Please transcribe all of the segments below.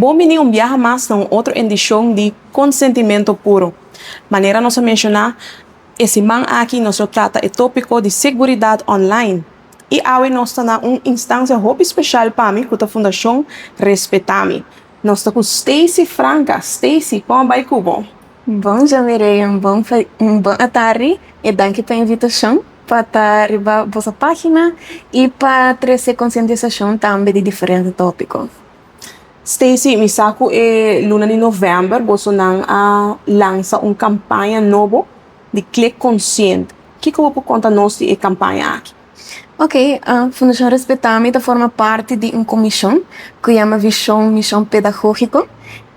Bon bini un biaha mas na un otro edicion di Consentimento Puro. Manera nos a menciona, e siman aki nos ta trata e topico di seguridad online. Y awe nos ta na un instancia hopi special pa mi, cu ta Fundacion Respetami. Nos ta cu Stacy Franca. Stacy, con ta bay cu bo? Bon dia, Mireia. Un bon tardi y danki pa e invitacion pa ta riba bo pagina y pa trece concientisacion tambe di diferente topico. Stacy, mi sa cu e luna di november, bosonan a lansa un campaña nobo di Click Consciente. Kico bo por conta nos di e campaña aki? Ok, a Fundacion Respetami ta forma parti di un comision cu yama Vision Mision Pedagogico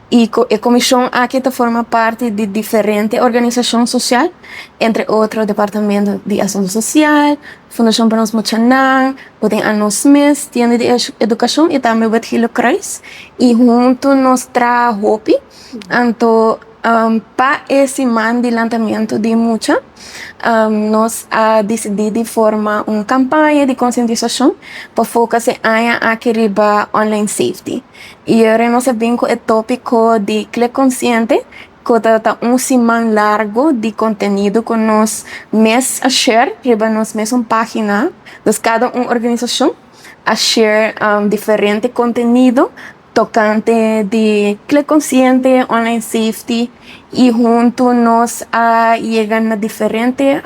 y e comision aki ta forma parti di diferente organisacion social, entre otro Departamento di Asunto Social, Fundacion pa Nos Muchanan, tin Anos Mes, Tienda di Educacion y tambe Wit Gele Kruis. Y hunto nos ta traha hopi, anto pa e siman di lantamento di mucha, nos a dicidi di forma un campaña di concientisacion pa focus aki riba online safety. Y awor nos a bin cu e topico di Click Consciente, cu ta un siman largo di contenido cu nos mes a share, riba nos mes pagina, dus cada un organisacion a share diferente contenido tocante di Click Consciente, online safety y hunto nos a yega na diferente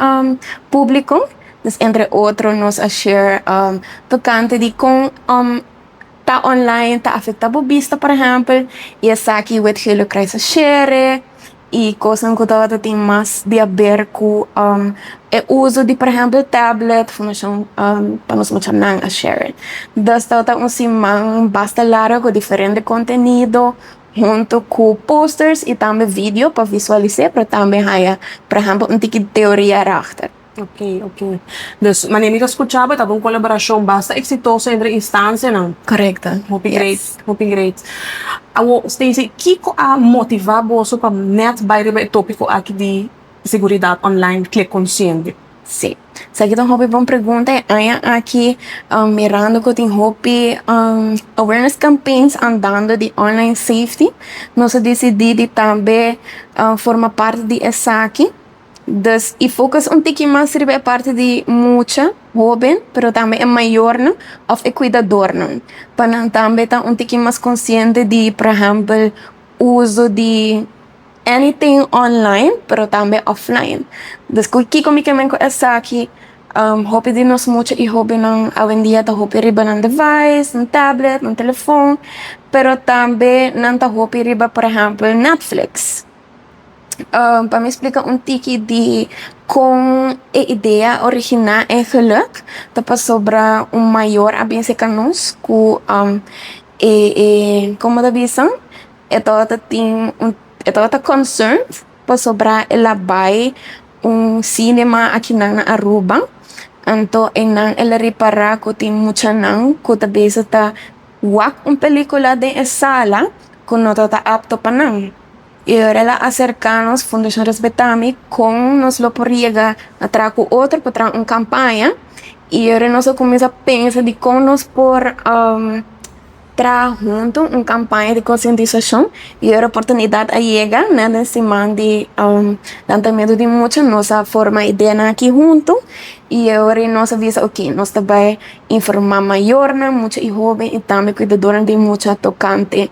publico, dus entre otro nos a share tocante di con ta online ta afecta bo bista, por ehempel, y esaki Wit Gele Kruis a share y cos cu tin mas di haber cu e uso di, por ehempel, tablet, Fundacion pa Nos Muchanan a share. Dus ta un siman basta largo cu diferente contenido, hunto cu posters y tambe video pa visualisa, pa tambe haya, por ehempel, un tiki teoria erachter. Ok. Dus, manera mi a scucha, ta un colaboracion basta exitoso entre instancianan. Correcto. Hopi great, hopi great. Awo, Stacey, kico a motiva bo pa net bay riba e topico aki di seguridad online, Click Consciente? Si. Esaki ta un hopi bon pregunta. Aña aki, mirando cu tin hopi awareness campaigns andando di online safety, nos a dicidi di tambe forma parti di esaki. Dus e focus un tiki mas riba e parti di mucha, hoben, pero tambe e mayornan, of e cuidadornan. Pa nan tambe ta un tiki mas consciente di, por ehempel, uso di anything online, pero tambe offline. Dus kico mi kiermen cu esaki, hopi di nos mucha y hobennan awendia ta hopi riba nan device, nan tablet, nan telefon, pero tambe nan ta hopi riba, por ehempel, Netflix. Pa mi splica un tiki di con e idea a origina eigenlijk, ta pasobra un mayor a bin serca nos cu e con ta bisa, e tabata tin un e tabata concerned pasobra el a bay un cinema aki na Aruba, anto einan el a ripara cu tin muchanan cu ta bisa ta wak un pelicula den e sala cu no ta apto pa nan. Y ora el a acerca nos Fundacion Respetami con nos lo por yega na traha cu otro pa traha un campaña y ora nos a cuminsa pensa di con nos por traha hunto un campaña di concientisacion y ora oportunidad a yega, na den siman di lantamento di mucha, nos a forma ideanan aki hunto y ora nos a bisa: ok, nos ta bay informa mayornan, mucha y hoben y tambe cuidadornan di mucha tocante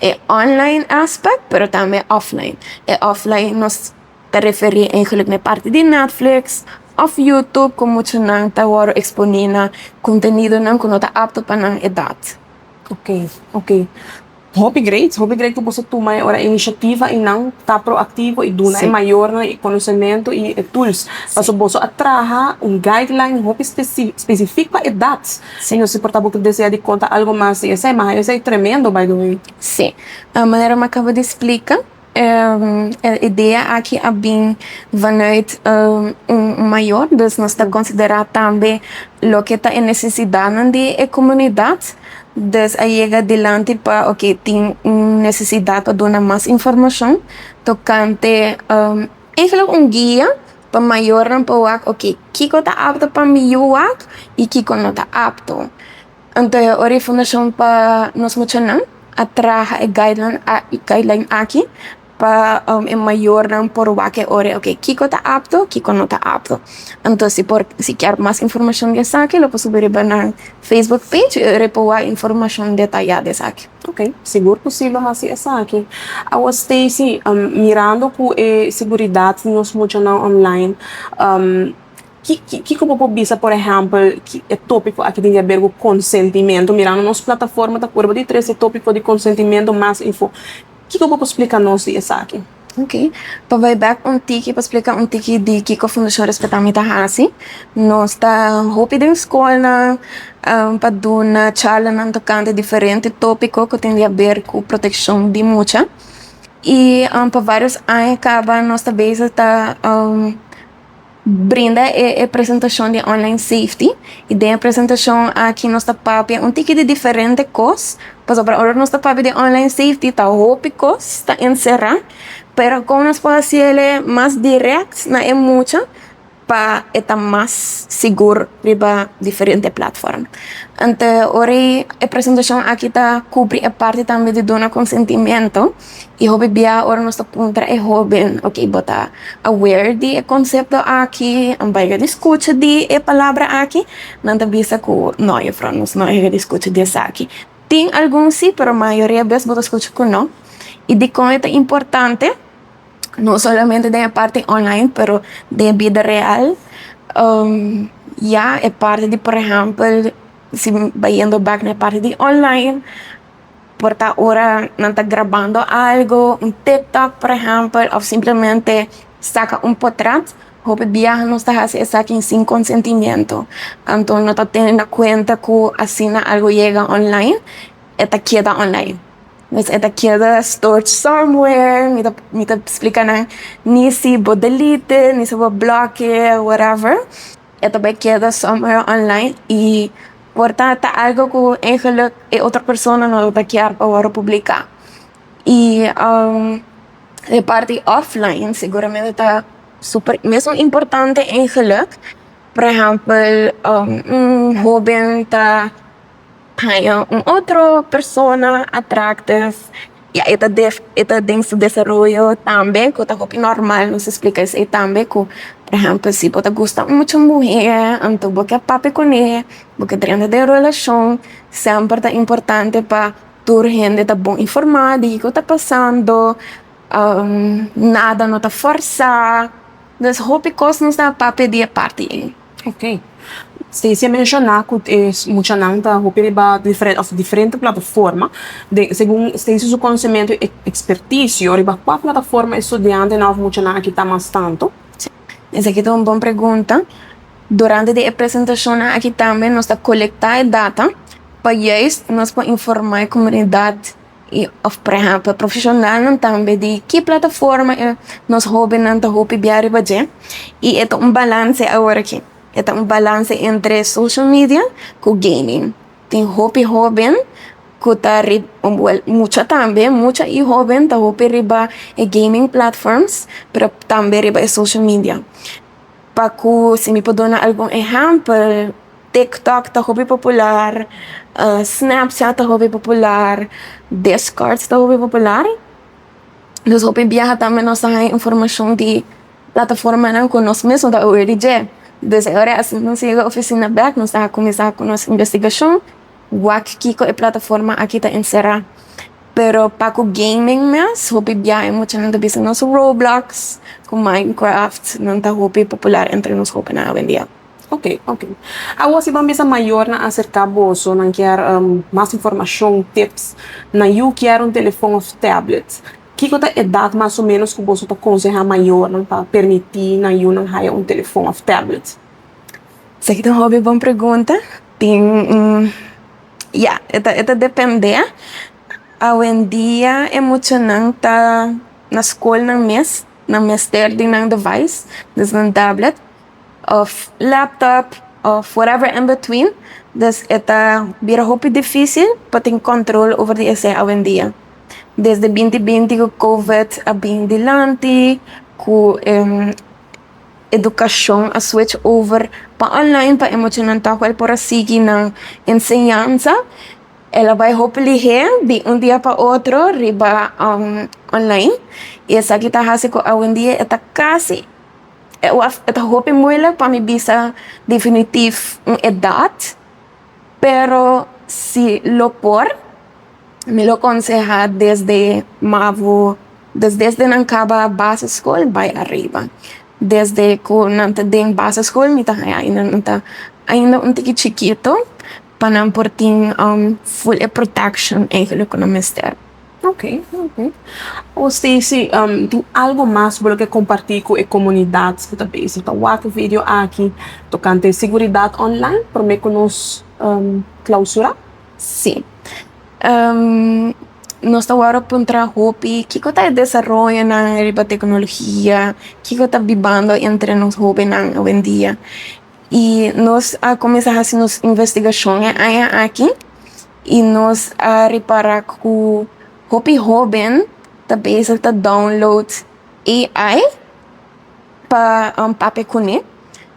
e online aspect, pero tambe offline. E offline nos ta referi eigenlijk na parti di Netflix of YouTube, cu muchanan ta wordo exponi na contenidonan cu no ta apto pa nan edad. Ok. Hopi great, hopi great cu bo a tuma e iniciativa y nan ta proactivo y duna e mayornan e conocimento y e tools. Paso boso a traha un guideline hopi specifico pa edad. Si no se porta bo desea di conta algo mas y esey, mas esey ta tremendo, by the way. Si. A manera mi a caba di splica, e idea aki a bin vanuit un mayor, dus nos ta considera tambe loke ta e necesidad di e comunidad. Dus a yega dilanti pa, ok, tin un necesidad pa duna mas informacion tocante eigenlijk un guia pa mayornan pa wak, ok, kico ta apto pa mi yiu wak y kico no ta apto. Anto ora Fundacion pa Nos Muchanan A traha e guideline guideline aki pa e mayornan por wak e ora, ok, kiko ta apto, kiko no ta apto. Anto si por si kier mas informacion di esaki, lo por subi riba nan Facebook page y ora por wak informacion detaya di esaki. Ok, sigur cu si lo haci esaki. Awo, Stacy, mirando cu e seguridad di nos muchanan online, kiko bo por bisa, por ehempel, e topico aki tin di haber cu consentimento? Mirando nos plataforma ta purba di trece topico di consentimento mas info. Kiko bo por splica nos di esaki? Ok, pa bay back un tiki, pa splica un tiki di kiko Fundacion Respeta Mi ta haci. Nos ta hopi den scolnan pa duna charlanan tocante diferente topico cu tin di haber cu proteccion di mucha. Y pa varios aña caba nos ta bezig ta brinda e presentacion di online safety, y den e presentacion aki nos ta papia un tiki di diferente cos, pasobra ora nos ta papia di online safety ta hopi cos ta encera, pero con nos por haciele mas direct na e mucha pa e ta mas sigur riba diferente platform. Anto ora e presentacion aki ta cubri e parti tambe di duna consentimento, y hopi bia ora nos ta puntra e hoben: "Ok, bo ta aware di e concepto aki? Bo a scucha di e palabra aki?" Nan ta bisa cu: "No, juffrouw, nos no a scucha di esaki." Tin algun si, pero mayoria bes bo ta scucha cu no. Y dicon ta importante, no solamente den e parti online, pero den bida real? Ya, e parti di, por ehempel, si bayendo back na e parti di online, por ta ora nan ta grabando algo, un TikTok, por ehempel, of simplemente saca un portret, hopi biaha nos ta haci esaki sin consentimento. Anto no ta tene na cuenta cu asina algo yega online, e ta keda online. Dus e ta keda stored somewhere. Mi ta splica nan, ni si bo delete, ni si bo bloquea, whatever, e ta bay keda somewhere online y por ta algo cu eigenlijk e otro persona no ta kier pa word publica. Y e parti offline seguramente ta super mesun importante eigenlijk. Por ehempel, un hoben ta haya un otro persona attractive, ya, e ta den su desaroyo tambe, cu ta hopi normal, nos ta splica esey tambe, cu, por ehempel, si bo ta gusta mucha muher, anto bo kier papia cune, bo kier drenta den relacion, semper ta importante pa tur hende ta bon informa di kico ta pasando, nada no ta forsa. Dus hopi cos nos ta papia di e parti ey. Ok. Stacy a menciona cu e muchanan ta hopi riba diferente of diferente plataforma. Segun Stacy su conocimento y experticio, riba cua plataforma e studiantenan of muchanan aki ta mas tanto? Esaki ta un bon pregunta. Durante e presentacion aki tambe nos ta colecta e data pa juist nos por informa e comunidad y of, por ehempel, profesionalnan tambe di ki plataforma nos hobennan ta hopi bia riba dje. Y e ta un balance awor aki. E ta un balance entre social media cu gaming. Tin hopi hoben cu ta well, mucha tambe, mucha y hoben ta hopi riba e gaming platforms, pero tambe riba e social media. Pa cu si mi por duna algun ehempel, TikTok ta hopi popular, Snapchat ta hopi popular, Discord ta hopi popular. Dus hopi biaha tambe nos ta haya informacion di plataformanan cu nos mes no ta aware di dje. Dus ora asina nos yega oficina bek, nos ta cuminsa cu nos investigacion, wak kiko e plataforma aki ta encera. Pero pa cu gaming mes, hopi biaha e muchanan ta bisa nos Roblox cu Minecraft nan ta hopi popular entre nos hobennan awendia. Ok. Awor si ban bisa mayornan acerca boso, nan kier mas informacion, tips, nan yiu kier un telefon of tablet. Kiko ta edad mas o menos cu boso ta aconseha mayornan pa permiti nan yiunan haya un telefon of tablet? Esaki ta un hopi bon pregunta. Tin ya, e ta depende. Awendia e muchanan ta na scolnan mes, nan mester di nan device, dus nan tablet of laptop of whatever in between. Dus e ta bira hopi dificil pa tin control over di esey awendia. Desde 2020 cu COVID a bin dilanti, cu educacion a switch over pa online pa e muchanan toch wel por a sigui nan enseñansa. El a bai hopi lihé di un dia pa otro riba online i esaki ta hasi ku awendia e ta kasi e ta hopi moeilijk pa mi bisa definitif un edat pero si lo por mi lo konsehá desde mavo desde nan kaba basisschool bai ariba desde ku nan ta den basisschool mi ta haña ainda nan ta ainda un tiki chikito. Pa nan por tin full e protection eigenlijk ku nan mester. Ok, ok. O Stacy, tin algo mas bo lo ke kompartí ku e komunidat ku ta bezig ta wak e video aki tokante seguridat online promé ku nos klausurá? Sí. Nos ta wòrdu puntra hopi kiko ta e desaroyonan riba teknologia, kiko ta bibando entre nos hóbennan awendia. I nos a kuminsá hasi nos investigashon e aña aki i nos a ripará ku hopi hóben ta bezig ta download AI pa papia kuné.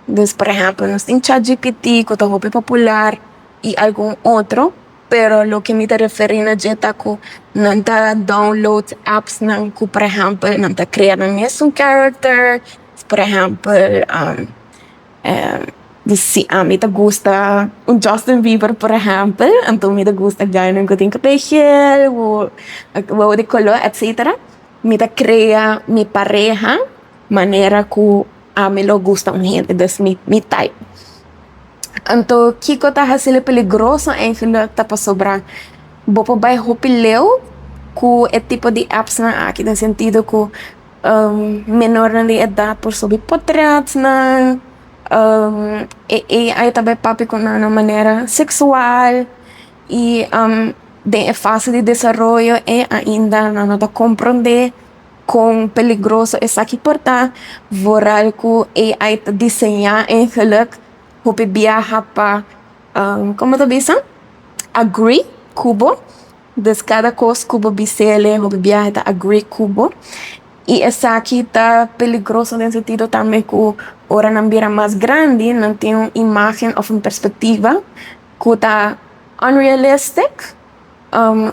Dus por ehèmpel nos tin ChatGPT ku ta hopi popular i algun otro, pero loke mi ta referí na dje ta ku nan ta download appsnan ku por ehèmpel nan ta krea nan mesun character, por ehèmpel. Si ami ta gusta un Justin Bieber por ehempel, anto mi ta gusta guynan ku tin kabei gel wowo di koló etcetera, mi ta krea mi pareha manera ku ami lo gusta un hende, dus mi type. Anto kiko ta hasiel peligroso eigenlijk ta pasobra bo por bai hopi leu ku e tipo di appsnan aki den sentido ku. Menornan di edat por subi potretnan, e AI ta bai papia ku nan na manera seksual i den e fase di desaroyo e ainda nan no ta komprondé kon peligroso esaki por ta, vooral ku AI ta diseñá eigenlijk hopi biaha pa komo ta bisa agree ku bo. Dus kada kos ku bo bis'el hopi biaha e ta agree ku bo. I esaki ta peligroso den sentido tambe ku ora nan bira mas grandi nan tin un imagen òf un perspektiva ku ta unrealistic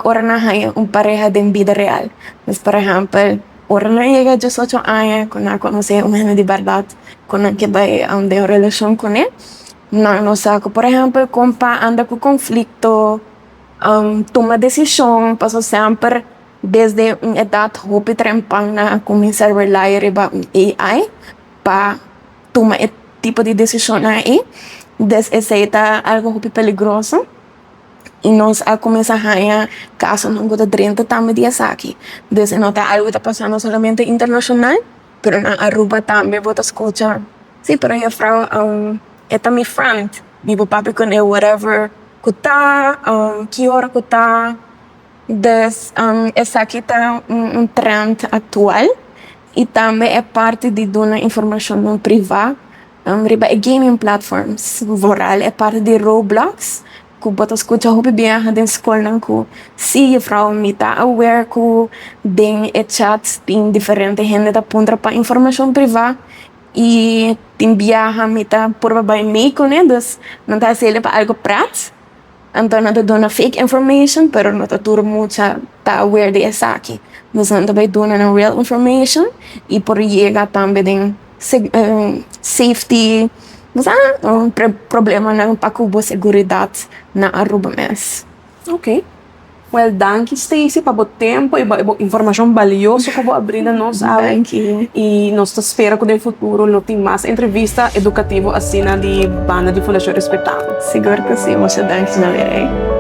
ora nan haña un pareha den bida real. Dus por ehèmpel ora nan yega diesocho aña ku nan a konosé un hende di bèrdat ku nan ke bai den un relashon kuné nan no sa ku por ehèmpel kon pa anda ku konflikto. Tuma desishon pasobra semper desde un edat hopi trempan nan a kuminsá rely riba un AI pa tuma e tipo di desishonnan ei. Des esei ta algu hopi peligroso i nos a kuminsá haña kasonan ku ta drenta tambe di esaki. Des e no ta algu ku ta pasando solamente internashonal pero na Aruba tambe bo ta skucha si pero juffrouw e ta mi friend mi por papia kuné whatever. Ku ta ki ora ku ta dus esaki ta un trend aktual i tambe e parti di duna informashonnan privá riba e gaming platforms vooral e parti di Roblox ku bo ta skucha hopi biaha den skolnan ku si juffrouw mi ta aware ku den e chats tin diferente hende ta puntra pa informashon privá. I tin biaha mi ta purba bai mei kuné, dus nan ta hasi el pa algu pret, anto nan ta duna fake information, pero no ta tur mucha ta aware di esaki. Dus nan ta bai duna nan real information i por yega tambe den safety, bo sa, problemanan pa ku bo seguridat na Aruba mes. Ok. Well danki Stacy pa bo tempo y bo informacion balioso cu bo a brinda nos awe. Danki. Y nos ta spera cu den futuro lo tin mas entrevista educativo asina di banda di Fundacion Respetabo. Sigur cu si. Mucha danki Javier.